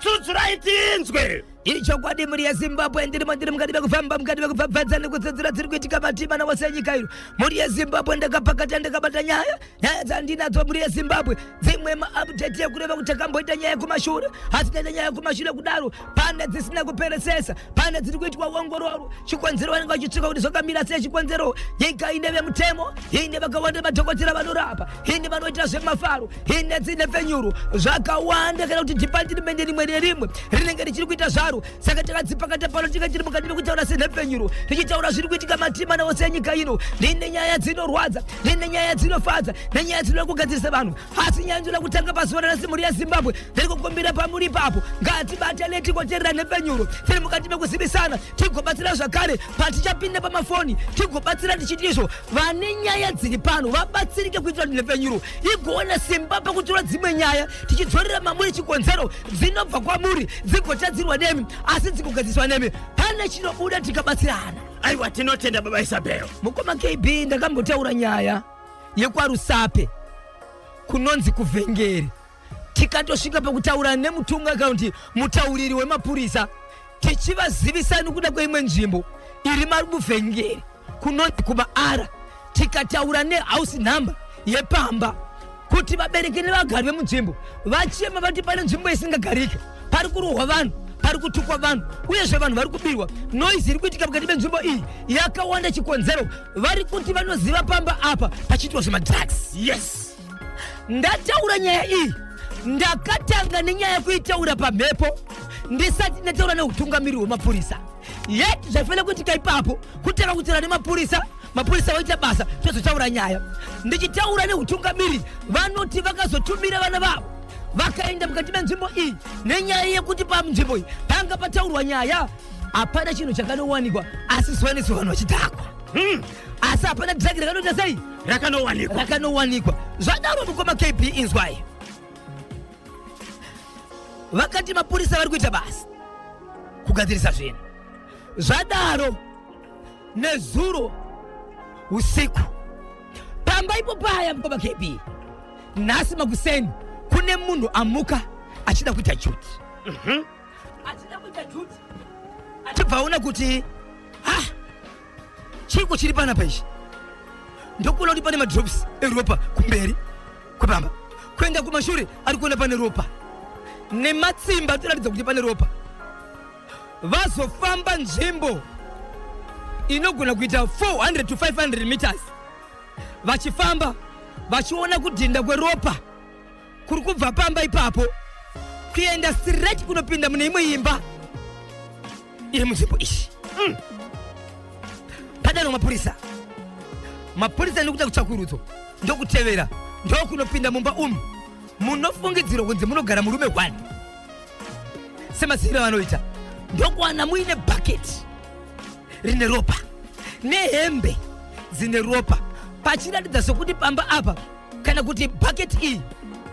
Tsutsurai tinzwe. Ichokwadi mhuri yeZimbabwe, ndirimo ndiri mukati mekufamba, mukati mekupfapfadza nekutsutsura dziri kuitika matima wose enyika ino. Mhuri yeZimbabwe, ndakapakata ndakabata nyaya, nyaya dzandinadzo mhuri yeZimbabwe, dzimwe maupdate ekureva kuti takamboita nyaya kumashure, asi taita nyaya kumashure kudaro pane dzisina kuperesesa, pane dziri kuitwa ongororo, chikonzero vanenge vachitsvaka kuti zvakamira sei. Chikonzero, nyika ine vemutemo, ine vakawanda madhokotera vanorapa, ine vanoita zvemafaro, ine dzine fenyuro zvakawanda, kana kuti department rimwe nerimwe rinenge richiri kuita zvaro. Saka takadzipakata pano, tinge tiri mukati mekutaura senhepfenyuro, tichitaura zviri kuitika matima naose enyika ino. Ndine nyaya dzinorwadza, ndine nyaya dzinofadza, nenyaya dzinoda kugadzirisa vanhu. Asi nyaya ndinoda kutanga pazuva ranhasi, mhuri yeZimbabwe, ndiri kukumbira pamuri ipapo, ngatibatane tigoteerera nhepfenyuro. Tiri mukati mekuzivisana, tigobatsira zvakare patichapinda pamafoni, tigobatsira tichiti izvo vane nyaya dziri pano vabatsirike, kuitira kuti nhepfenyuro igoona simba pakutora dzimwe nyaya, tichidzorera mamuri chikonzero dzinobva kwamuri, dzigotadzirwa nemi asi dzigogadziswa nemi. Pane chinobuda tikabatsirana. Aiwa, tinotenda baba Isabel. Mukoma KB, ndakambotaura nyaya yekwaRusape kunonzi kuVhengeri, tikatosvika pakutaura nemutunga kana kuti mutauriri wemapurisa, tichivazivisa nekuda kweimwe nzvimbo iri muvhengeri kunonzi kumaara, tikataura nehouse number yepamba kuti vabereki nevagari vemunzvimbo vachema vati pane nzvimbo isingagarike, pari kurohwa vanhu, pari kutukwa vanhu, uyezve vanhu vari kubirwa. Noise iri kuitika pakati penzvimbo iyi yakawanda. Chikonzero, vari kuti vanoziva pamba apa pachiitwa zvemadrugs. Ndataura nyaya iyi, ndakatanga nenyaya yekuitaura pamhepo ndisati ndataura neutungamiri hwemapurisa. Yet zvaifanira kuitika ipapo kutanga kutaura nemapurisa, mapurisa vaita basa, tozotaura nyaya. Ndichitaura neutungamiri, vanoti vakazotumira vana vavo, vakaenda mukati menzvimbo iyi nenyaya yekuti panzvimbo iyi panga pataurwa nyaya. Hapana chinhu chakanowanikwa, asi zuva nezuva vanhu vachidhakwa. Asi hapana drug rakanoita sei? Rakanowanikwa. Rakanowanikwa. Zvadaro, mukoma KB, inzwai, vakati mapurisa vari kuita basa kugadzirisa zvinhu. Zvadaro, nezuro usiku pamba ipo paya, mukoma KB, nhasi makuseni kune munhu amuka achida kuita duty, achida kuita duty, achibva aona kuti ha, chiko chiri panapa ichi? Ndokuona kuti pane madrops eropa kumberi kwepamba, kuenda kumashure ari kuona pane ropa nematsimba atoratidza kuti pane ropa. Vazofamba nzvimbo inogona kuita 400 to 500 meters, vachifamba vachiona kudhinda kweropa kuri kubva pamba ipapo kuenda straight kunopinda mune imwe imba iri munzvimbo iyi. Padaro mapurisa nekuita kutsvakurudzo, ndokutevera, ndokunopinda mumba umu munofungidzirwa kunzi munogara murume 1 semasiyiro avanoita, ndokuwana muine bhaketi rine ropa nehembe dzine ropa, pachiratidza sokuti pamba apa, kana kuti bhaketi iyi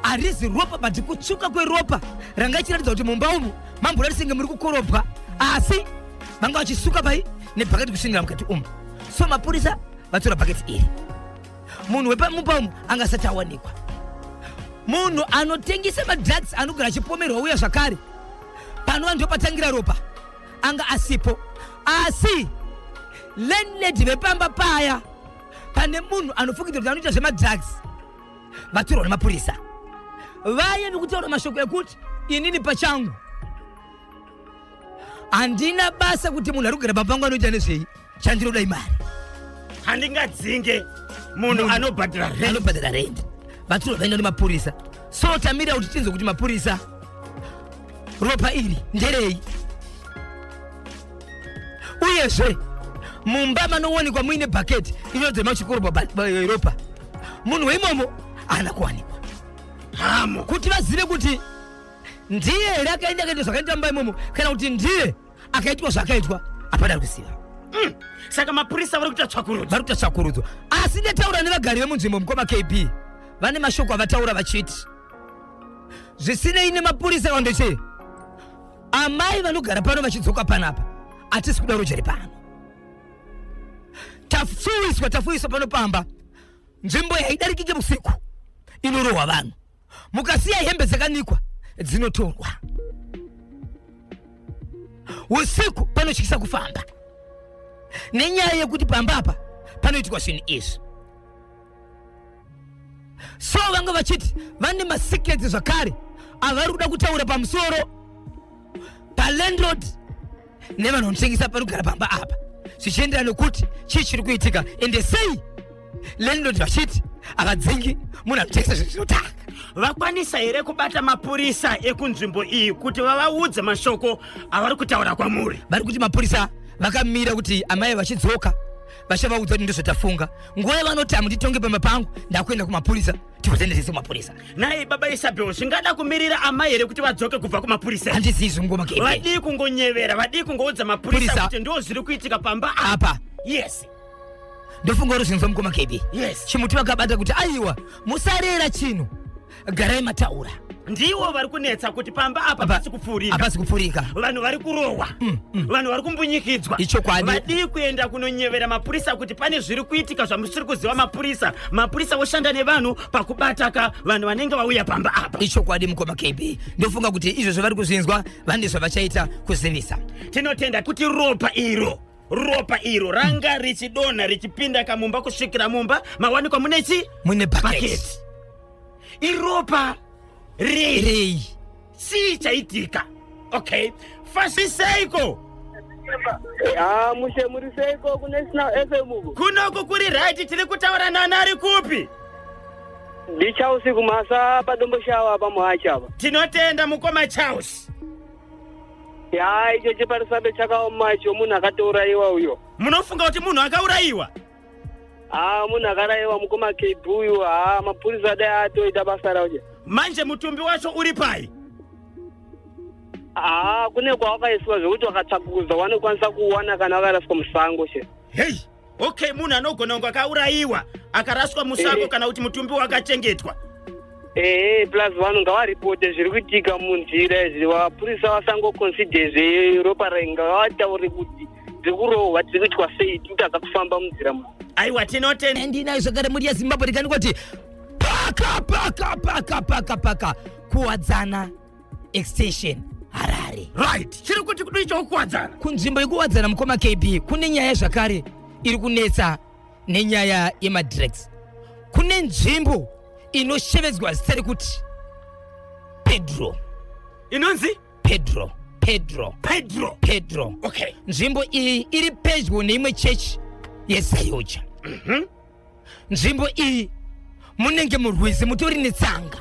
harizi ropa but kutsvuka kweropa ranga ichiratidza kuti mumba umu mambura risinge muri kukorobwa, asi vanga vachisuka pai nebhaketi kusvinira mukati umu. So mapurisa vatora bhaketi iri. Munhu wepamumba umu anga asati awanikwa. Munhu anotengesa madrugs anogara achipomerwa uya zvakare panova ndo patangira ropa anga asipo, asi landlady vepamba paya pane munhu anofungidzira kuti anoita zvemadrugs vatorwa nemapurisa. Vaye vekutaura mashoko ekuti inini pachangu handina basa kuti munhu ari kugara pamba pangu anoita nezvei, chandinoda imari. Handingadzinge munhu anobhadhara rent. Anobhadhara rent. Vatorwa vaenda nemapurisa. So tamirira kuti tinzwe kuti mapurisa ropa iri nderei, uyezve mumba manowanikwa muine bhaketi inodzema chikorobwa ropa, munhu weimomo haana kuwanikwa. Hamo. Kuti vazive kuti ndiye here akaenda akaita zvakaita mumba imomo, kana kuti ndiye akaitwa zvakaitwa, hapana ari kuziva. Saka mapurisa vari kuita tsvakurudzo. Vari kuita tsvakurudzo, asi ndataura nevagari vemunzvimbo, mukoma KB, vane mashoko avataura vachiti zvisinei nemapurisa vandoche amai vanogara pano vachidzoka panapa, hatisi kuda rojeri pano, tafuwiswa, tafuwiswa pano pamba. Nzvimbo yaidarikike usiku, inorohwa vanhu, mukasiya hembe dzakanikwa dzinotorwa. Usiku panotyisa kufamba nenyaya yekuti pamba apa panoitwa zvinhu izvi. So vanga vachiti vane masecrets zvakare avari kuda kutaura pamusoro palandlord nevanhu vanotengesa panogara pamba apa, zvichienderana nekuti chii chiri kuitika, ende sei landlord vachiti havadzingi munhu anotengesa zvinhu zvinotanga. Vakwanisa here kubata mapurisa ekunzvimbo iyi kuti vavaudze mashoko avari kutaura kwamuri? Vari kuti mapurisa vakamira kuti amai vachidzoka vachavaudza kuti ndizvotafunga. Nguva yavanoti hamunditonge pamba pangu, ndakuenda kumapurisa, tivazendesese kumapurisa. Nhai baba Isabel, zvingada kumirira amai here kuti vadzoke kubva kumapurisa? Handizii zvingoma kepe. Vadii kungonyevera, vadii kungoudza mapurisa Purisa. kuti ndo zviri kuitika pamba apa? Apa. Yes. Ndofunga uri zvinzwa, mukoma KB. Yes. Chimuti vakabata kuti aiwa, musarera chinhu, garai mataura. Ndiwo vari kunetsa kuti pamba apa pasi kupfuurika. Hapasi kupfurika. Vanhu vari kurohwa, vanhu vari kumbunyikidzwa. Ichokwadi. Vadii kuenda kunonyevera mapurisa kuti pane zviri kuitika zvamusiri kuziva mapurisa? Mapurisa voshanda nevanhu pakubata ka vanhu vanenge vauya pamba apa. Ichokwadi, mukoma KB. Ndofunga kuti izvozvo vari kuzvinzwa, vane zvavachaita kuzivisa. Tinotenda kuti ropa iro ranga richidonha richipinda kamumba kusvikira mumba mawanikwa mune chi mune bucket. Bucket. Iropa rei? Rei? Chii chaitika? Okay, fasiseiko? Ah, mushe, muri seiko kuNational FM uko? Kunoku kuri right. Tiri kutaura nani, ari kupi? NdiChausiku Masa, paDomboshawa, pamuhachi apa. Tinotenda, mukoma Charles. Ya, icho chepaRusape chakaoma icho, munhu akatourayiwa uyo. Munofunga kuti munhu akaurayiwa? Ah, munhu akarayiwa, mukoma KB uyu. Ah, mapurisa dai atoita basa racho. Manje mutumbi wacho uri pai? Ah, kune kwawakaiswa zvekuti wakatsvakurudza wanokwanisa kuwana kana wakaraswa musango she. Hei, okay, munhu anogona kunge akaurayiwa akaraswa musango kana kuti mutumbi wakachengetwa. Ehe, plus vanhu ngavaripote zviri kuitika munzira izvi. Vapurisa vasangoconsider zveropa, ngavataure kuti tiri kurohwa, tiri kuitwa sei, tiri kutadza kufamba munzira muno. Aiwa, tinotenda. Ndinayo zvakare, mhuri yeZimbabwe. Ndikandikoti paka paka paka paka paka Kuwadzana Extension, Harare. Right, chiri kuti kudii chokuwadzana? Kunzvimbo yekuWadzana, mukoma KB, kune nyaya zvakare iri kunetsa nenyaya yemadrugs. Kune nzvimbo inoshevedzwa zita rekuti Pedro. Inonzi? Pedro, Pedro. Pedro. Pedro. Nzvimbo iyi iri pedyo neimwe chechi yeZAOGA. Nzvimbo iyi munenge murwizi mutori netsanga.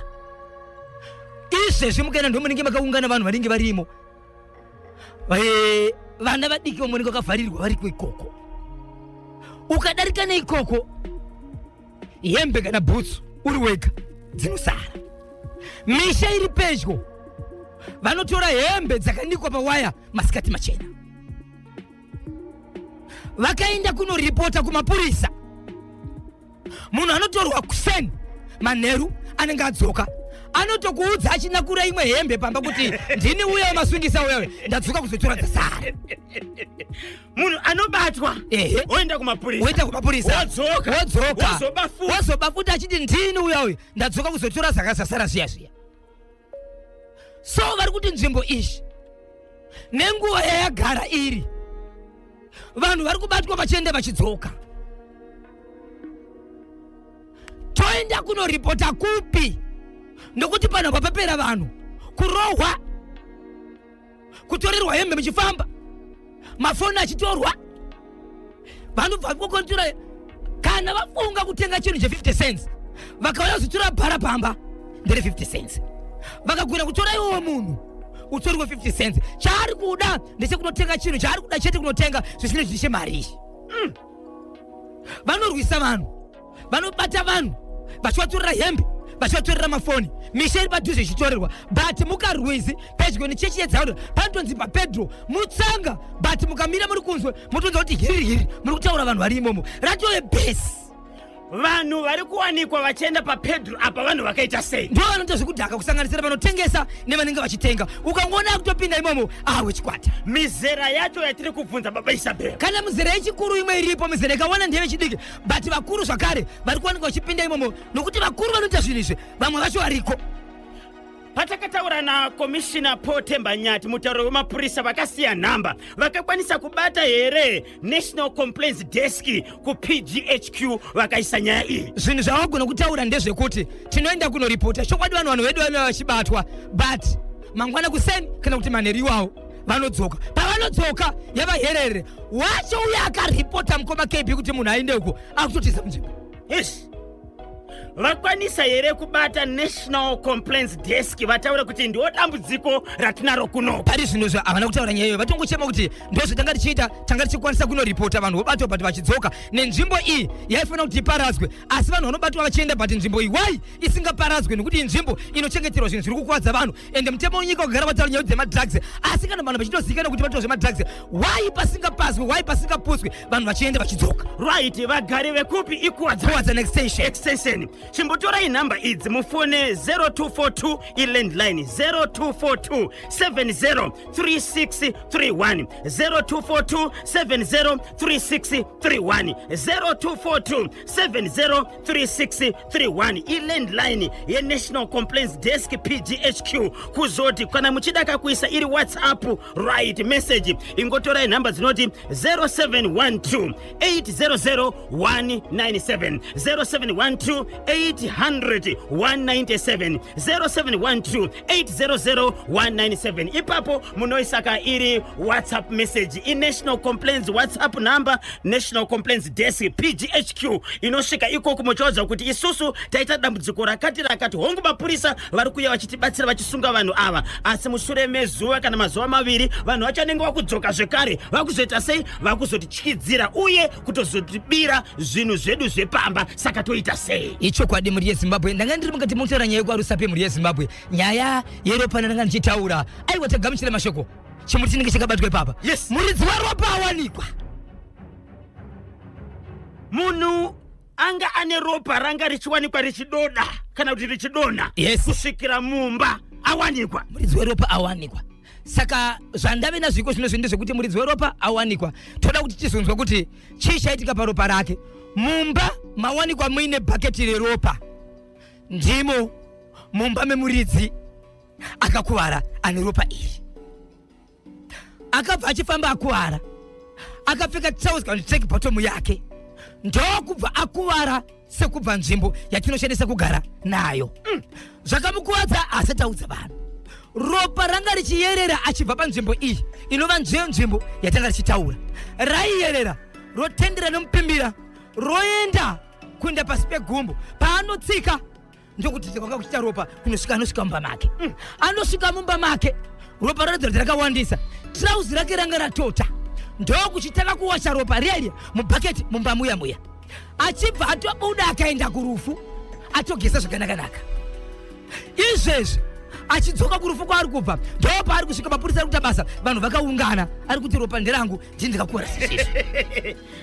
Izvezvi mukaenda, ndo munenge makaungana vanhu vanenge varimo. Vana vadiki vamunenge vakavharirwa variko ikoko. Ukadarika neikoko, hembe kana bhutsu uri wega dzinosara. Misha iri pedyo vanotora hembe dzakanikwa pawaya masikati machena. Vakaenda kunoripota kumapurisa, munhu anotorwa kuseni, manheru anenge adzoka, anotokuudza achinakura imwe hembe pamba kuti ndini uya masungisa uyawe, ndadzoka kuzotora dzasara. Munhu anobatwa, oenda kumapurisa, woenda kumapurisa, wodzoka, wodzoka, wozoba futi, wozoba futi achiti ndini uya uyu, ndadzoka kuzotora zvakazasara zviya zviya. So vari kuti nzvimbo iyi nenguva yayagara iri, vanhu vari kubatwa vachienda vachidzoka. Toenda kunoripota kupi? Nokuti panhu papapera vanhu kurohwa, kutorerwa hembe muchifamba, mafoni achitorwa, vanobva kokontora. Kana vafunga kutenga chinhu che50 cents, vakauya kuzotora bhara pamba ndere 50 cents. Vakagona kutora iwowo munhu utori we50 cents, chaari kuda ndechekunotenga chinhu chaari kuda chete, kunotenga zvisine zvinhu chemari iyi. Vanorwisa vanhu, vanobata vanhu vachivatorera hembe, vachivatorera mafoni, misha iri padhuze ichitorerwa. But mukarwizi pedyo nechechi yeZAOGA panotonzi paPedro, mutsanga, but mukamira muri kunzwe, motonzwa kuti hiri hiri muri kutaura vanhu vari imomo, ratove bhesi. Vanhu vari kuwanikwa vachienda paPedro apa vanhu vakaita sei? Ndo vanoita zvekudhaka, kusanganisira vanotengesa nevanenge vachitenga. Ukangoona kutopinda imomo, awe chikwata. Mizera yacho yatiri kubvunza, baba Isabel? Kana mizera yechikuru imwe iripo, mizera ikawana ndeyevechidiki, but vakuru zvakare vari kuwanikwa vachipinda imomo, nokuti vakuru vanoita zvinhu izvi, vamwe vacho variko. Patakataura nakomishina Paul Themba Nyathi, mutauri wemapurisa, vakasiya nhamba. Vakakwanisa kubata here National Complaints Desk kuPGHQ vakaisa nyaya iyi? Zvinhu zvavagona kutaura ndezvekuti tinoenda kunoripota chokwadi, vanhu vedu vanova vachibatwa, but mangwana kuseni kana kuti manheru iwawo vanodzoka. Pavanodzoka yavaherere wacho uye akaripota mukoma KB kuti munhu aende uko akutotiza munzvimbo. Yes, vakwanisa here kubata National Complaints Desk vataura kuti ndiwo dambudziko ratinaro kuno? Pari zvino zvo havana kutaura nyaya iyoyo. Vatongochema kuti ndozvatanga tichiita, tanga tichikwanisa kunoripota, vanhu vobatwa, but vachidzoka. Nenzvimbo iyi yaifanira kuti iparadzwe, asi vanhu vanobatwa vachienda, but nzvimbo iyi wai isingaparadzwe? Nekuti inzvimbo inochengeterwa zvinhu zviri kukuvadza vanhu, ende mutemo wenyika wakagara vataura nyaya dzemadrugs, asi kana vanhu vachitozivikana kuti vatoa zvemadrugs, wai pasingapazwi, wai pasingaputswi, vanhu vachienda vachidzoka? Right, vagari vekupi? Ikuwadza Kuwadza Extension. Extension. Chimbotorai nhamba idzi mufone: 0242, ilandline, 0242 703631, 0242 703631, 0242 703631, ilandline yeNational Complaints Desk PGHQ. Kuzoti kana muchida kakuisa iri WhatsApp, right, message, ingotorai nhamba dzinoti 0712 800 197, 0712 800 197, 0712 800 197. Ipapo munoisaka iri WhatsApp message, iNational Complaints WhatsApp number, National Complaints Desk PGHQ. Inosvika ikoko muchiudza kuti isusu taita dambudziko rakati rakati. Hongu, mapurisa vari kuuya vachitibatsira vachisunga vanhu ava, asi mushure mezuva kana mazuva 2 vanhu vacho vanenge vakudzoka zvekare, vakuzoita sei? Vakuzotityidzira uye kutozotibira zvinhu zvedu zvepamba. Saka toita sei? Ichokwadi, mhuri yeZimbabwe. Ndanga ndiri mukati mokutaura nyaya yekwaRusape, mhuri yeZimbabwe, nyaya yeropa ndanga ndichitaura. Aiwa, tagamuchira mashoko, chimuti chinenge chakabatwa ipapa. Muridzi weropa awanikwa. Munhu anga ane ropa ranga richiwanikwa richidoda kana kuti richidonha kusvikira mumba awanikwa. Muridzi weropa awanikwa. Saka zvandave nazviko zvino zvinhu ndezvekuti muridzi weropa awanikwa. Toda kuti tizonzwa kuti chii chaitika paropa rake. Mumba mawanikwa muine bhaketi reropa, ndimo mumba memuridzi akakuvara ane ropa iri. Akabva achifamba akuvara, akapfeka trouser kana track bottom yake, ndokubva akuvara sekubva nzvimbo yatinoshandisa kugara nayo. Zvakamukuvadza asati audza vanhu. Ropa ranga richiyerera achibva panzvimbo iyi inova nzvimbo yatanga richitaura, raiyerera rotendera nomupimbira roenda kuenda pasi pegumbo paanotsika, ndokuti kwanga kuchiita ropa kunosvika anosvika mumba make. Anosvika mumba make, ropa raratidza kuti rakawandisa. Trauzi rake ranga ratota, ndokuchitanga kuwasha ropa riya mubhaketi mumba muya muya, achibva atobuda akaenda kurufu atogeza zvakanakanaka. Izvezvi achidzoka kurufu kwaari kubva, ndopaari kusvika mapurisa ari kuita basa, vanhu vakaungana, ari kuti ropa nderangu, ndini ndakakuvara sezvizvi.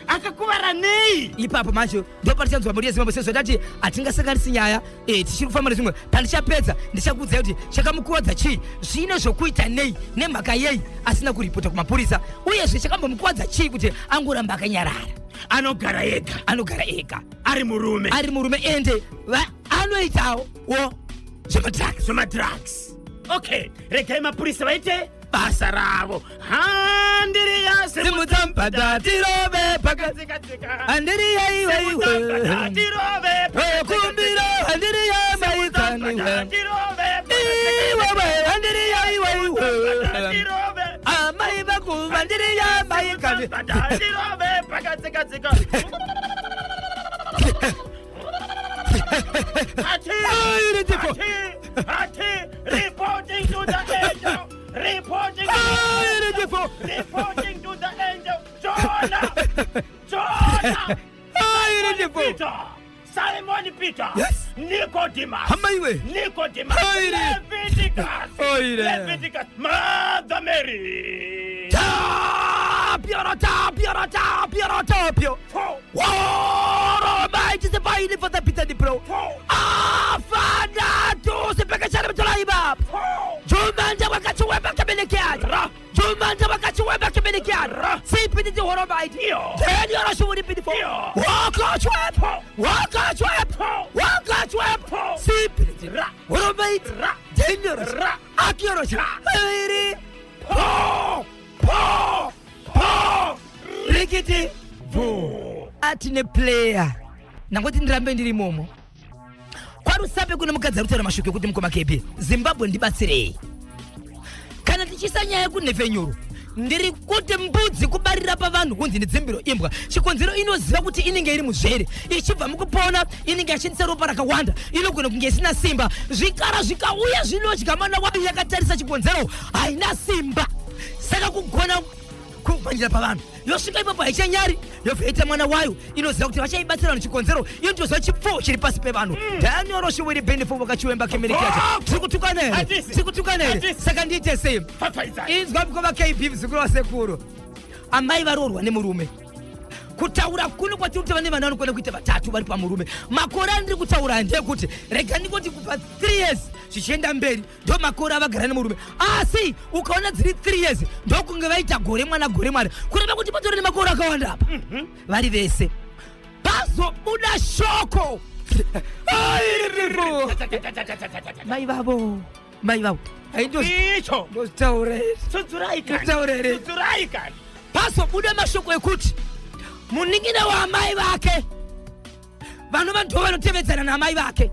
Akakuvara nei? Ipapo manje ndopatichanzwa, mhuri yeZimbabwe, sezvo tati hatingasanganisi nyaya, tichiri kufamba nezvimwe. Pandichapedza ndichakuudzai kuti chakamukuvadza chii, zvine zvokuita nei, nemhaka yei asina kuripota kumapurisa, uyezve chakambomukuvadza chii kuti angoramba akanyarara. Anogara ega? Anogara ega. Ari murume? Ari murume, ende anoitawo zvemadrugs. Zvemadrugs, okay. Regai mapurisa vaite basa ravo. Handiriya. Simudza mbada tirove handiriya iwe. Tirove. Kumbira handiriya maikaniwe iwewe, handiriya iwe iwe, amai vaku handiriya maikani. Tirove pakadzikadzika. Ati, Ai, ati, ati, reporting to the angel, reporting, Ai, Ridifo. reporting to the angel, Jonah, Jonah, Ai, Ridifo. Peter, Simon Peter, Nicodemus, Hama iwe. Nicodemus, Aire. Leviticus, Aire. Leviticus, Mother Mary. Tapio, tapio, tapio, tapio. Four, Woro mai tisipaini for the Peter di pro. four, Afana tu sipekechana mtolaiba. four. Jumanda wakachiweba kibilikiat. Ra. Jumanda wakachiweba kibilikiat. Ra. Sipiti ti horo maiti. Iyo. Teni yoro shuri piti fo. Iyo. Waka chwep. Waka chwep. Po. Waka chwep. Po. Sipiti. Ra. Horo maiti. Ra. Dangerous. Ra. Accuracy. Iri. Po! Po! Po! Rikiti. Bvu. Atine player. Ndangoti ndirambe ndiri imomo. KwaRusape kune mukadzi ari kutaura mashoko ekuti mukoma KB, Zimbabwe ndibatsirei. Kana tichiisa nyaya kunhepfenyuro ndiri kuti mbudzi kubarira pavanhu kunzi ndidzimbiro imbwa chikonzero inoziva kuti inenge iri muzvere ichibva mukupona inenge yashandisa ropa rakawanda inogona kunge isina simba zvikara zvikauya zvinodya mwana wayo yakatarisa chikonzero haina simba saka kugona kumhanyira pavanhu yosvika ipapo haichanyari yobva yaita mwana wayo inoziva kuti vachaibatsira vanhu chikonzero inotoziva chipfuwo chiri pasi pevanhu hmm. daniel shuwiri benefo vakachiwemba kemerikacha oh! tiri kutukana here tiri kutukana here saka ndiite sei inzwa mukoma kb muzukuru wasekuru amai varoorwa nemurume kutaura kuno kwatiri kuti vane vana vanokwana kuita vatatu vari pamurume makore andiri kutaura ndeyekuti rega ndingoti kubva 3 years zvichienda mberi ndo makore avagara nemurume asi ukaona dziri 3 years ndokunge vaita gore mwana gore mwana kureva kuti patori nemakore akawanda apa mhm. vari vese pazobuda shoko mai vavo mai vavo icho ndozvitaura here pazobuda mashoko ekuti munin'ina waamai vake vanova ndo vanotevedzana naamai vake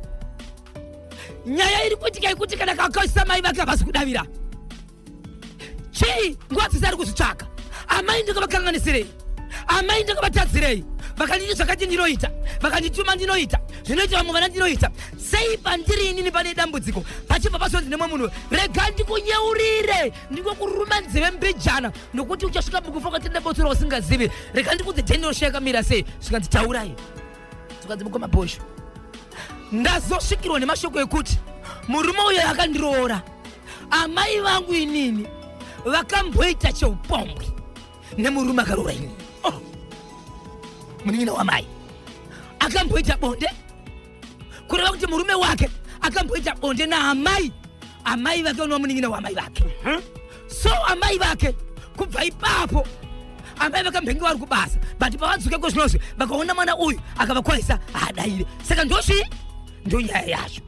nyaya iri kuitika yekuti kana kakaisa mai vake havasi kudavira chii nguva dzese ari kuzvitsvaka amai ndakavakanganisirei amai ndakavatadzirei vakanditi zvakati ndinoita vakandituma ndinoita zvinoita vamwe vana ndinoita sei pandiri inini pane dambudziko pachibva pasonzi nemwe munhu rega ndikunyeurire ndingokuruma nzeve mbijana nokuti uchasvika mukufa ukatenda botso rausingazivi rega ndikudze dhenosha yakamira sei zvikanzi taurai zvikanzi mukoma bhosho ndazosvikirwa nemashoko ekuti murume uyo akandiroora amai vangu inini vakamboita cheupombwe nemurume akaroora inini oh. munin'ina wamai akamboita bonde kureva kuti murume wake akamboita bonde naamai amai vake vanova munin'ina waamai vake mhm. so amai vake kubva ipapo amai vakambenge vari kubasa but pavadzoka kwezvinozvi vakaona mwana uyu akavakwaisa haadaire saka ndosvii ndonyaya yacho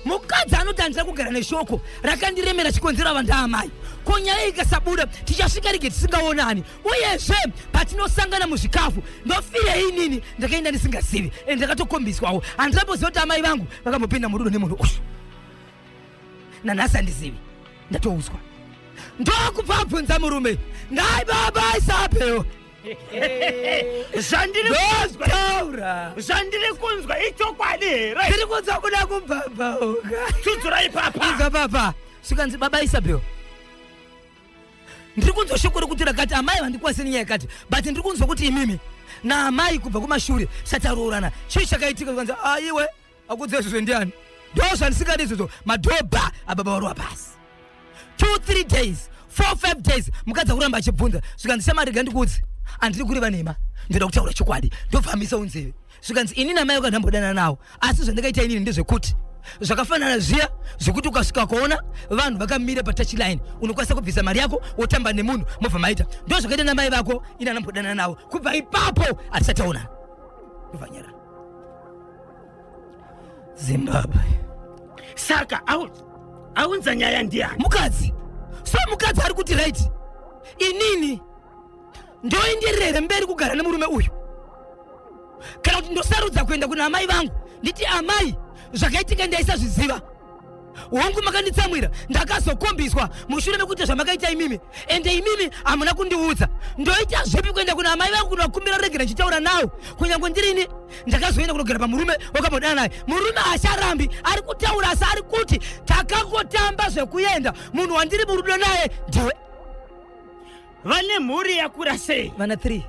mukadzi anoti handina kugara neshoko rakandiremera chikonzero ava ndaamai ko nyaya ikasabuda tichasvika rige tisingaonani uyezve patinosangana muzvikafu ndofirei inini ndakaenda ndisingazivi and ndakatokombiswawo handinamboziva kuti amai vangu vakambopinda murudo nemunhu uyu nanhasi handizivi ndatoudzwa ndokubva abvunza murume ndai baba isapewo zvandiri kunzwa zvandiri kunzwa ichokwadi here ndiri kunzwa kuda kubhabhauka tsudzura ipapa inzwa papa svikanzi baba isabel ndiri kunzwa shoko rekuti rakati amai vandikwanise nenyaya yakati but ndiri kunzwa kuti imimi naamai kubva kumashure sataroorana chii chakaitika zvikanzi aiwe akudza izvozvo ndiani ndo zvandisingadi izvozvo madhobha ababa varova pasi 2 3 days 4 5 days mukadzi akuramba achibvunza zvikanzi shamari rega ndikuudze handiri kureva nhema ndoda kutaura chokwadi ndobva unzeve zvikanzi ini namai vako ndambodana nawo asi zvandakaita inini ndezvekuti zvakafanana zviya zvekuti ukasvika kuona vanhu vakamira patouch line unokwanisa kubvisa mari yako wotamba nemunhu mobva maita ndo zvakaita namai vako ini anambodanana navo kubva ipapo hatisati taonana ndobva Zimbabwe. Saka aunza nyaya ndiani? Mukadzi. So mukadzi ari kuti right. Inini ndoenderera here mberi kugara nemurume uyu? Kana kuti ndosarudza kuenda kuna amai vangu nditi amai zvakaitika ndaisazviziva hongu makanditsamwira ndakazokombiswa mushure mekuita zvamakaita imimi ende imimi hamuna kundiudza ndoita zvipi kuenda kuna amai vangu kunokumbira regera ndichitaura nawo kunyange ndirini ndakazoenda kunogara pamurume wakambodana naye murume hacharambi ari kutaura asi ari kuti takangotamba zvekuenda munhu wandiri murudo naye ndiwe vane mhuri yakura sei vana 3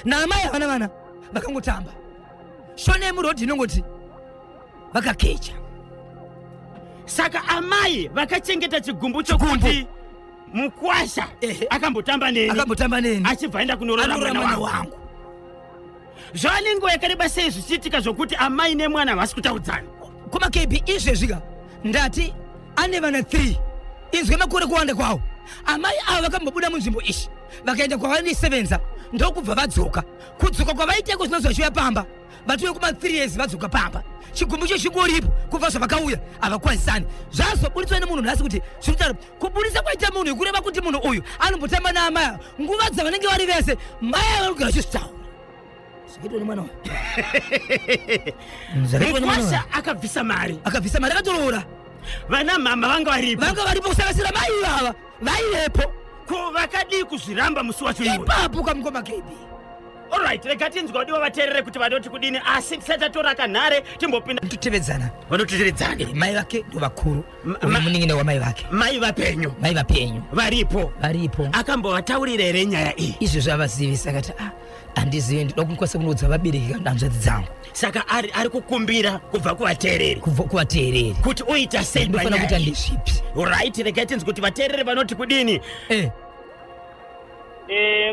naamai havana vana vakangotamba shona yemurodhi inongoti vakakecha saka amai vakachengeta chigumbu chokuti mukwasha akambotamba neni akambotamba neni achibva aenda kunoroora mwana wangu zvava nenguva yakareba sei zvichiitika zvokuti amai nemwana havasi kutaudzana kuma kb izvezvi ka ndati ane vana 3 inzwe makore kuwanda kwawo Amai ava vakambobuda munzvimbo ishi vakaenda kwavanoisevenza ndokubva vadzoka. Kudzoka kwavaiteko zvinonzi vachiuya pamba vatove kuma 3 years vadzoka pamba chigumbu icho chingoripo kubva zvavakauya havakwazisani. Zvazoburitswa nemunhu nhasi kuti zviri kutaura kuburitsa kwaita munhu kureva kuti munhu uyu anombotamba naamai ava nguva dzavanenge vari vese mai ava vanogara vachizvitaura zvakaitwa nemwana uyu. Zvakaitwa nemwana uyu. Mukwasha akabvisa mari. Akabvisa mari akatoroora. Vana mama vanga varipo. Vanga varipo kusanganisira mai ivava vaivepo. Ko vakadii kuzviramba musi wacho iwoyo? Ipapo kamukoma KB. Alright, rega tinzwa vadiwa vateerere kuti vanoti kudini, asi tisati tatora kanhare timbopinda. Totevedzana. Vanotevedzana. Mai vake ndo vakuru. Uyu munin'ina wamai vake. Mai vapenyu. Mai vapenyu. Varipo. Varipo. Akambovataurira here nyaya iyi? Izvozvo avazivisa akati ah, handizivi, ndinoda kukwanisa kunoudza vabereki kana hanzvadzi dzangu. Saka ari kukumbira kubva kuvateereri. Kubva kuvateereri. Kuti oita sei Ndinofanira panyaya kuita iyi? ndezvipi? Alright, regai tinzwe kuti vateereri vanoti kudini.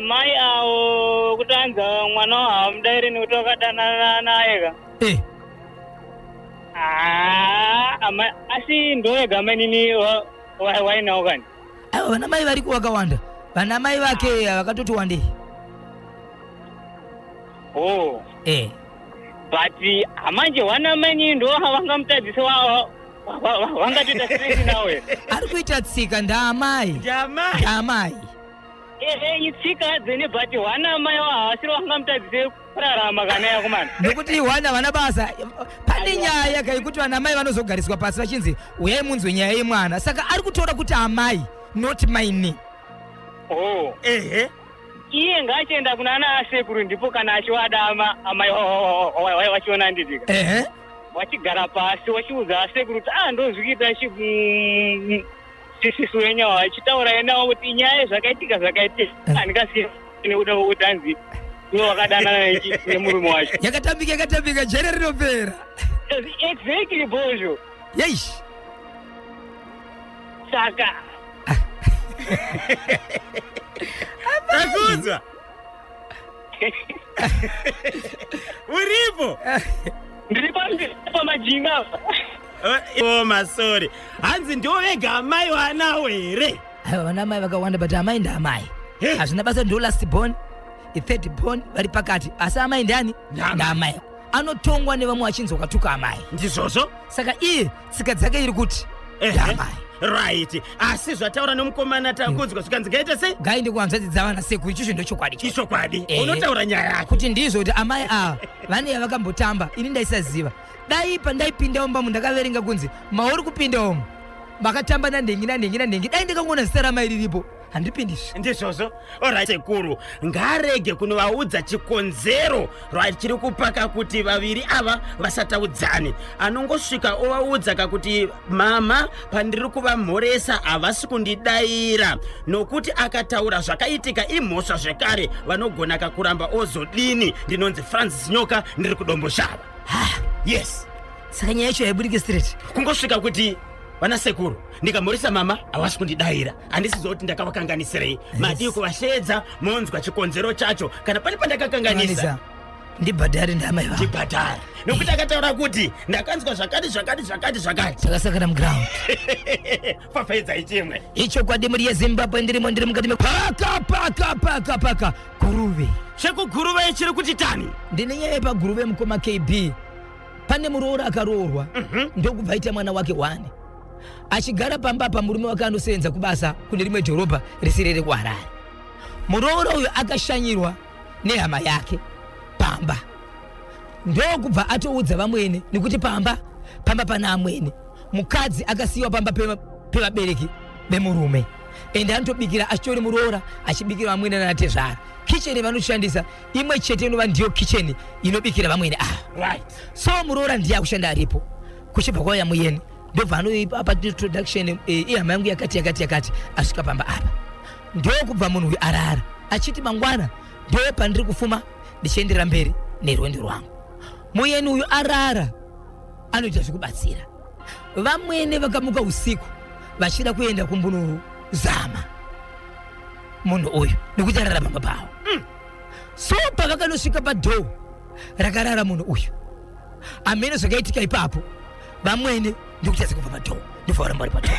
Mai avo kutanza mwana wavo hamudairi nekuti wakadanana naye ka. Ah, asi ndoega mainini wainawo kani. Aiwa, vana mai variko vakawanda. Vana mai vake vakatoti wandei. Oh. But manje wana mainini ndo vangamutadzise vangatoita stress nawe. Ari kuita tsika ndaamai. Ndaamai. Ndaamai. Itsika dzene but wana mai havasiri vangamutadzise kurarama kana yakomana. Nokuti wana vana basa. Pane nyaya kai kuti vana mai vanozogariswa pasi vachinzi uyai munzwe nyaya yemwana. Saka ari kutora kuti amai not maini. Oh. Iye ngaachienda kuna ana asekuru ndipo kana achiwada amai vachiona nditika. Vachigara pasi vachiudza asekuru kuti ndozvikuita sisi wenyu vachitaura nawo kuti nyaya zvakaitika zvakaitika. Handikasiya nekuda kwekuti hanzi iwe wakadanana nemurume wacho. Yakatambika, yakatambika, jere rinopera. Exactly, bozho. Yeish. Saka. Takudzwa. Uripo? Ndiri pamajinga apa. Oh, masori. Hanzi ndiwo vega amai wanawo here? Aiwa, vana amai vakawanda, but amai ndaamai. Hazvina basa ndo last born, i third born, vari pakati. Asi amai ndiani? Ndaamai. Ndaamai. Anotongwa nevamwe vachinzi wakatuka amai. Ndizvozvo? Saka iye tsika dzake iri kuti ndaamai. Right. Asi zvataura nomukomana Takudzwa zvikanzi ngaite sei? Ngaende kuhanzvadzi dzavana sekuru, ichozvo ndochokwadi ichocho. Ichokwadi. Unotaura nyaya yako. Kuti ndizvo kuti amai ava vane yavakambotamba, ini ndaisaziva. Dai pandaipinda mumba umu ndakaverenga kunzi mauri kupinda umu makatamba nanhengi nanhengi nanhengi, dai ndakangoona zita ramai riripo handipindiswi. Ndizvozvo. Alright, sekuru ngaarege kunovaudza chikonzero right chiri kupaka kuti vaviri ava vasataudzane. Anongosvika ovaudza kakuti mama pandiri kuvamhoresa havasi kundidaira, nokuti akataura zvakaitika imhosva zvekare, vanogona kakuramba ozodini. Ndinonzi Francis Nyoka, ndiri kuDomboshava. Yes. Saka nyaya yacho haibudike straight. Kungosvika kuti vana sekuru ndikamhoresa mama havasi kundidaira, handisiziva kuti ndakavakanganisirei. Madii kuvasheedza monzwa chikonzero chacho, kana pane pandakakanganisa Kanganisa. Ndibhadhare ndamai vangu. Ndibhadhare, nokuti akataura kuti ndakanzwa zvakati zvakati zvakati zvakati. Takasakana muground. Fafaidzai chimwe. Ichokwadi muri yeZimbabwe, ndirimo, ndiri mukati paka paka paka paka Guruve. Chekuguruve chiri kuti tani? Ndine nyaya yepaGuruve mukoma KB. Pane muroora akaroorwa ndokubva aita mwana wake 1. Achigara pamba apa murume wake anosevenza kubasa kune rimwe dhorobha risiri rekuHarare. Muroora uyu akashanyirwa nehama yake pamba, ndokubva atoudza vamwene nekuti pamba pana amwene. Mukadzi akasiyiwa pamba pevabereki vemurume, ende anotobikira achitori muroora achibikira vamwene nanatezvara. Kicheni vanoshandisa imwe chete inova ndiyo kicheni inobikira vamwene ava. So muroora ndiye akushanda aripo, kuchibva kwauya muyeni ndobva anoipa introduction, ihama yangu yakati yakati yakati asvika pamba apa. Ndokubva munhu uyu arara achiti mangwana ndo pandiri kufuma ndichienderera mberi nerwendo rwangu. Muyeni uyu arara anoita zvekubatsira vamwene. Vakamuka usiku vachida kuenda kumbunozama munhu uyu nekuti arara pamba pavo. So pavakanosvika padhoo rakarara munhu uyu, amene zvakaitika ipapo, vamwene ndikutadza kubva padhoo, ndobva varamba vari padhoo.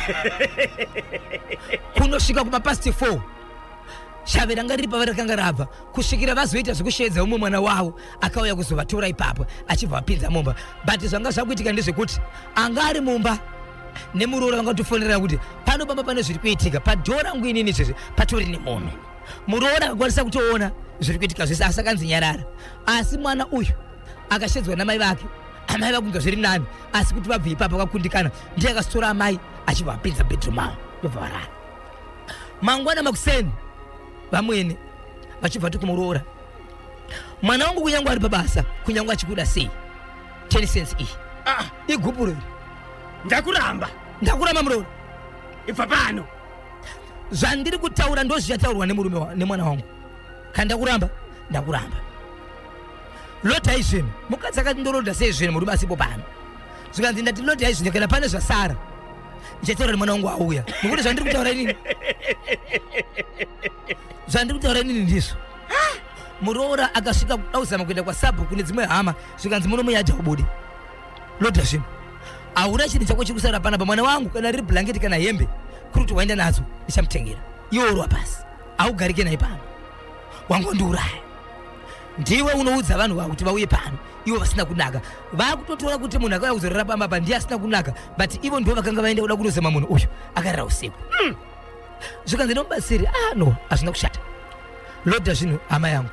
Kundosvika kumapast 4 shave ranga riri pavari rakanga rabva kusvikira vazoita zvekusheedza umwe mwana wavo akauya kuzovatora ipapo achibva vapinza mumba. But zvanga zvakuitika ndezvekuti anga ari mumba nemuroora vanga kutofonera kuti pano pamba pane zviri kuitika padhoo rangu inini izvezvi patori nemunhu. Muroora akakwanisa kutoona zviri kuitika zvese asi akanzi nyarara. Asi mwana uyu akashedzwa namai vake, amai vakunzwa zviri nani, asi kuti vabve ipapo vakakundikana. Ndiye akazotora amai achibva vapinza bedroom mavo ndobva varara. Mangwana makuseni vamwene vachibva ti kumuroora, mwana wangu kunyange ari pabasa, kunyange achikuda sei, 10 cents iyi Ah, igupuro iri. Ndakuramba. Ndakuramba muroora, ibva pano. Zvandiri kutaura ndozvichataurwa nemurume nemwana wangu. Kana ndakuramba, ndakuramba. Lodhai zvinhu. Mukadzi akati ndolodha sei zvinhu murume asipo pano? Zvikanzi ndati lodhai zvinhu, kana pane zvasara ndichataura nemwana wangu auya, nekuti zvandiri kutaura inini, zvandiri kutaura inini ndizvo. Muroora akasvika kuda kuzama kuenda kwasabhuku nedzimwe hama, zvikanzi muno muyadha ubude, lodha zvinhu, hauna chinhu chako chiri kusara panapa. Mwana wangu kana riri blanket kana hembe kuri kuti waenda nadzo ndichamutengera, iwe urwa pasi, haugarike naye pano, wangondiuraya. Ndiwe unoudza vanhu vavo kuti vauye pano ivo vasina kunaka. Vakutotora kuti munhu akauya kuzorara pamba apa ndiye asina kunaka, but ivo ndivo vakanga vaenda kuda kunozama munhu uyu akarara usiku. Zvikanzi nemubatsiri, ah no, hazvina kushata, lodha zvinhu hama yangu.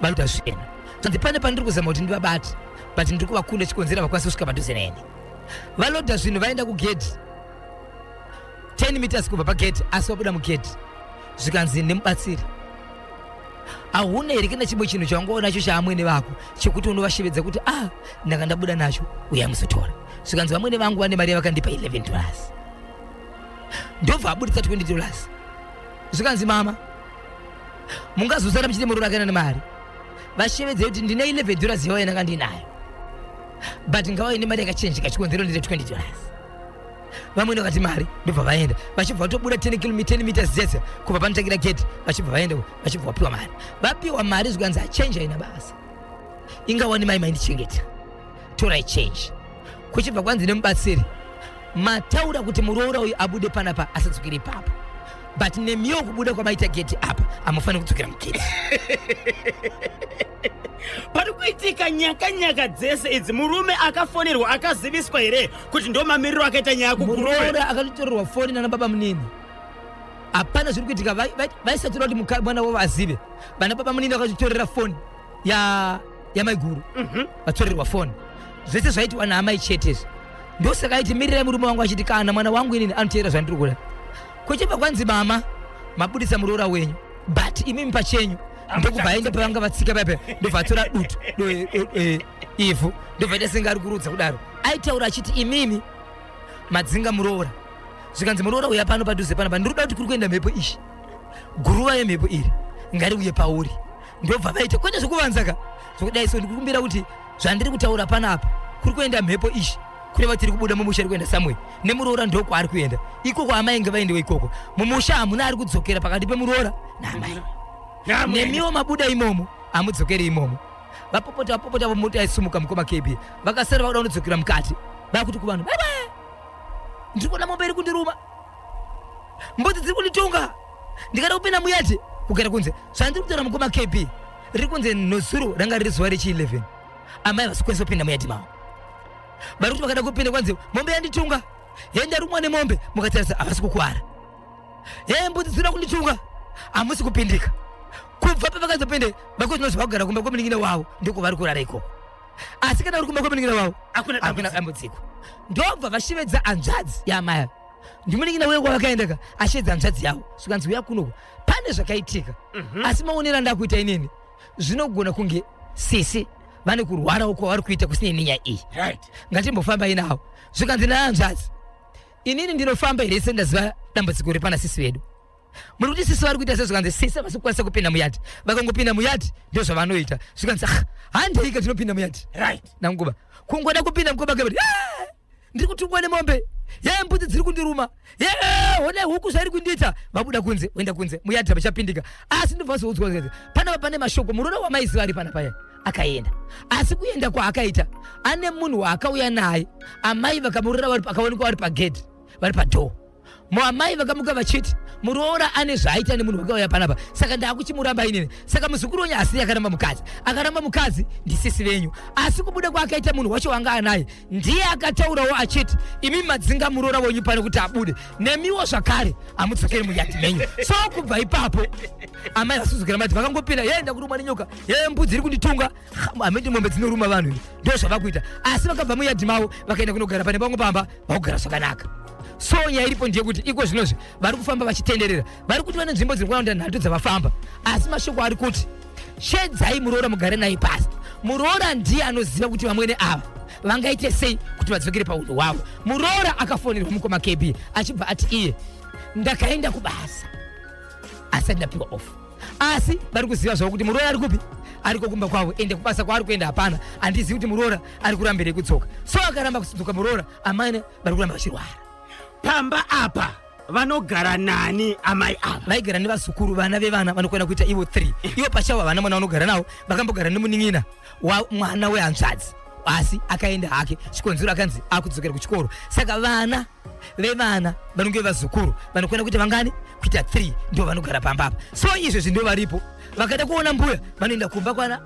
Valoda zvinhu, zvanzi pane pandiri kuzama kuti ndivabate, but ndiri kuvakunda chikonzera vakwanisa kusvika padhuze neni. Valodha zvinhu vaenda kugedhi 10 meters kubva pagedhi, asi vabuda mugedhi zvikanzi nemubatsiri, hauna here kana chimwe chinhu chaungaona nacho chaamwene vako chekuti unovashevedza kuti ah, ndanga ndabuda nacho, uya muzotora? Zvikanzi vamwene vangu vane mari yavakandipa 11 dollars. Ndobva abuditsa 20 dollars. Zvikanzi mama, mungazosara muchiti muroora akaenda nemari, vashevedzei kuti ndine 11 dollars yavo yandanga ndinayo, but ngavauye nemari yakachenjeka, chikonzero ndine 20 dollars. Vamwene vakati mari, ndobva vaenda, vachibva vatobuda 10 km 10 meters dzese kubva panotangira gate, vachibva vaenda, vachibva vapiwa mari. Vapiwa mari zvikanzi achenja ina basa, ingawani mai maindichengeta, torai change. Kuchibva kwanzi nemubatsiri, mataura kuti muroora uyu abude panapa asadzokere ipapo, but nemiwo kubuda kwamaita gate apa hamufaniri kudzokera mugate. Pari kuitika nyaka nyaka dzese idzi, murume akafonerwa akaziviswa here kuti ndo mamiriro akaita nyaya kuGuruve? Muroora akatotorerwa foni nana baba munini, hapana zviri kuitika. Vaisatora kuti mwana wavo azive. Vana baba munini vakatotorera foni yamaiguru, vatorerwa foni, zvese zvaitwa naamai chete izvi. Ndosaka aiti mirirai murume wangu, achiti kana mwana wangu inini anoteera zvandiri kuda. Kuchibva kwanzi mama mabudisa muroora wenyu, but imimi pachenyu ndokubva aenda pavanga vatsika paipa, ndobva atora dutu ivhu, ndobva aita senge ari kurudza kudaro. Aitaura achiti imimi madzinga muroora. Zvikanzi muroora uya pano padhuze panapa, ndiri kuda kuti kuri kuenda mhepo ishi, guruva yemhepo iri ngariuye pauri. Ndobva vaita kwete zvekuvanza ka, zvokudai. So ndikukumbira kuti zvandiri kutaura panapa, kuri kuenda mhepo ishi, kureva tiri kubuda mumusha iri kuenda somewhere nemuroora, ndokwaari kuenda ikoko. Amai ngavaendewo ikoko, mumusha hamuna ari kudzokera pakati pemuroora naamai. Nemiwo mabuda imomo, hamudzokeri imomo. Vapopota vapopota, vomota yaisumuka mukoma KB, vakasara vakuda kunodzokera mukati, vakuti kuvanhu, baba, ndiri kuona mombe iri kundiruma, mbudzi dziri kunditunga, ndikada kupinda muyadhi kugara kunze. Zvandiri kutaura mukoma KB, riri kunze nozuro ranga riri zuva rechi 11, amai vasikwanisa kupinda muyadhi mavo. Vari kuti vakada kupinda kwanzi mombe yanditunga, he ndarumwa nemombe, mukatarisa havasi kukuwara, he mbudzi dzinoda kunditunga, hamusi kupindika. Kubva pavakazopinde vakozvinozva vakugara kumba kwemunin'ina wavo, ndiko vari kurara ikoko. Asi kana uri kumba kwemunin'ina wavo Hakuna hakuna dambudziko. Ndobva vashevedza hanzvadzi yaamai ava, ndimunin'ina uye kwavakaenda ka, ashevedza hanzvadzi yavo, zvikanzi uya kunoko, pane zvakaitika. Asi maonero andakuita inini, zvinogona kunge sisi vane kurwarawo kwavari kuita kusine nenyaya iyi. Ngatimbofambai navo. Zvikanzi nahanzvadzi, inini ndinofamba here sendaziva dambudziko riri pana sisi vedu? Muri kuti sisi vari kuita sezvikanzi sisi havasi kukwanisa kupinda muyadhi, vakangopinda muyadhi ndozvavanoita. Zvikanzi ah, handeika tinopinda muyadhi. Nanguva kungoda kupinda mukoma kabati, ndiri kutungwa nemombe, ye mbudzi dziri kundiruma, ye honai huku zvairi kundiita. Vabuda kunze, voenda kunze muyadhi, vachapindika. Asi ndobva vazoudzwa kuti panapa pane mashoko, muroora wamaiziva ari panapa ya akaenda. Asi kuenda kwaakaita ane munhu waakauya naye, amai vakamurora akaonekwa vari pagedhi, vari padhoo. Muamai vakamuka vachiti muroora ane zvaaita nemunhu wakauya panapa, saka ndakuchimuramba inini. Saka muzukuru wenyu asiri akaramba mukadzi, akaramba mukadzi ndisisi venyu. Asi kubuda kwaakaita munhu wacho wanga anaye ndiye akataurawo achiti imi madzinga muroora wenyu pano kuti abude, nemiwo zvakare hamudzokeri muyadhi menyu. So kubva ipapo amai vasudzukira mati vakangopinda, ye ndakurumwa nenyoka, ye mbudzi iri kunditunga, hamiti mombe dzinoruma vanhu, ndo zvavakuita. Asi vakabva muyadhi mavo vakaenda kunogara pane pamwe pamba, vakugara zvakanaka. So nyaya iripo ndeyekuti iko zvinozvi vari kufamba vachitenderera, vari kuti vane nzvimbo dziri kuwanda nhatu dzavafamba, asi mashoko ari kuti shedzai muroora mugare naye pasi. Muroora ndiye anoziva kuti vamwene ava vangaite sei kuti vadzokere paunhu hwavo. Muroora akafonerwa mukoma KB achibva ati iye ndakaenda kubasa asi ndapiwa off, asi vari kuziva zvavo kuti muroora ari kupi, ariko kumba kwavo, ende kubasa kwaari kuenda hapana. Handizivi kuti muroora ari kurambirei kudzoka. So akaramba kudzoka muroora, amai vari kuramba vachirwara pamba apa. Vanogara nani amai ava? Vaigara nevazukuru, vana vevana vanokwana kuita ivo 3. Ivo pachavo havana mwana vanogara navo, vakambogara nemunin'ina wa mwana wehanzvadzi, asi akaenda hake chikonzero akanzi akudzokera kuchikoro. Saka vana vevana vanonge vazukuru vanokwana kuita vangani? Kuita 3 ndo vanogara pamba apa. So izvezvi ndo varipo. Vakada kuona mbuya vanoenda kumba kwana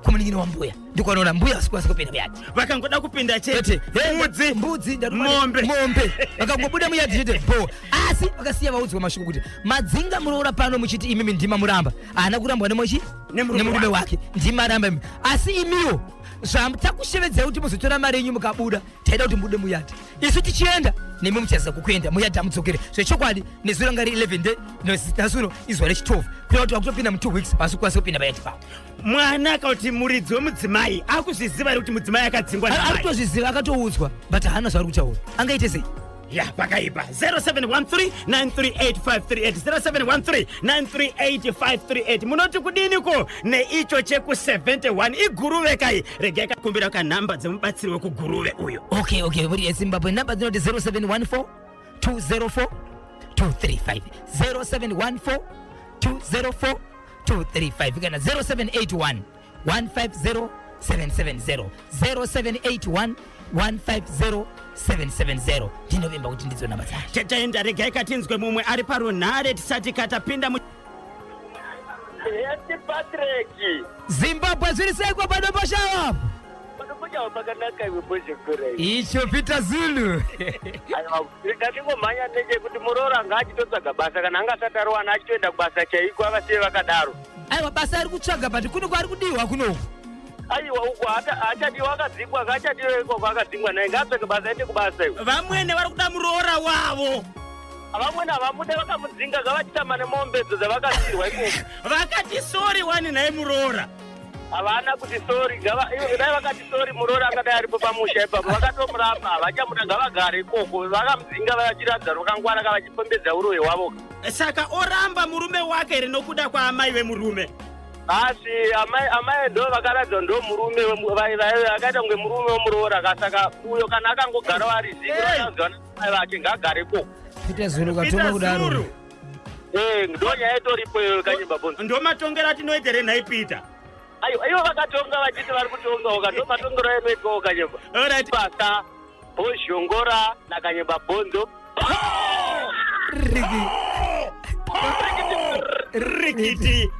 kumunin'ina wambuya, ndikwanona mbuya vasikwanisa kupinda muyadhi. Vakangoda kupinda chete, mbudzi, mbudzi, mombe, mombe vakangobuda muyadhi chete bo. Asi vakasiya vaudzwa mashoko kuti madzinga muroora pano muchiti imimi ndima muramba, haana kurambwa nemochi nemurume wake, ndima ramba imi. Asi imiwo zvatakushevedzai kuti muzotora mari yenyu mukabuda, taida kuti mubude muyadhi isu tichienda nemi muchaza kukuenda muyadhi amudzokere zvechokwadi. Nezuva ranga ri 11 day, nhasi uno izuva rechi 12, kureva kuti vakutopinda mu 2 weeks vasikukwanisa kupinda payadhi pavo. Mwana kana kuti muridzi wemudzimai akuzviziva here kuti mudzimai akadzingwa? Ari kutozviziva, akatoudzwa, but haana zvaari kutaura. Angaite sei? Ya, pakaipa. 0713 938 0713 938. Munoti kudiniko neicho cheku71 iGuruve kai? Regai kakumbira kanhamba dzemubatsiri wekuGuruve uyo. Okay, muri yeZimbabwe namba dzinoti 0714 204 235, 0714 204 235, kana 0781 150 770, 0781 150 770. Ndinovimba kuti ndidzo namba dzacho. Tataenda, regai katinzwe mumwe ari parunhare tisati katapinda mu Yati Patrick. Zimbabwe, zviri sei kwaPadomboshava? Padomboshava pakanaka iwe, Bozhekura. Icho Peter Zulu. Aiwa, ndingomhanya nechekuti muroora ngaachitotsvaga basa kana anga asati ariwana, achitoenda kubasa chaiko, avasiye vakadaro. Aiwa, basa ari kutsvaga, but kuno kwaari kudiwa kunoku. Aiwa, uko haachadiwa, akadzingwa, ngaachadiwa ikoko akadzingwa naye, ngaatsvage basa aende kubasa iwe. Vamwene vari kuda muroora wavo. Vamwene havamude, vakamudzinga, ngavachitamba nemombedzo dzavakasirwa ikoko. Vakati sorry wani naye muroora. Havana kuti sorry, dai vakati sorry muroora angadai aripo pamusha ipapo. Vakatomuramba, havachamuda, ngavagare ikoko. Vakamudzinga vachiratidza rwakangwara ka, vachipembedza uroyi hwavo. Saka oramba murume wake here nokuda kwaamai vemurume? Asi amai ndo vakaratidza ndo murume akaita kunge murume wemuroora ka. Saka uyo kana akangogarawo ari zii mai vake, ngaagare ikoko. Peter Zulu katonga kudaro. Zulu. Eh, ndo nyaya itoripo iyoyo, Kanyemba Bonzo. Ndo matongero atinoita here nhai Peter? Aiwa, ivo vakatonga vachiti vari kutongawo ka, ndo matongero ainoitwawo, Kanyemba. Alright. Basa Bozhongora naKanyemba Bonzo. Riki. Rikiti.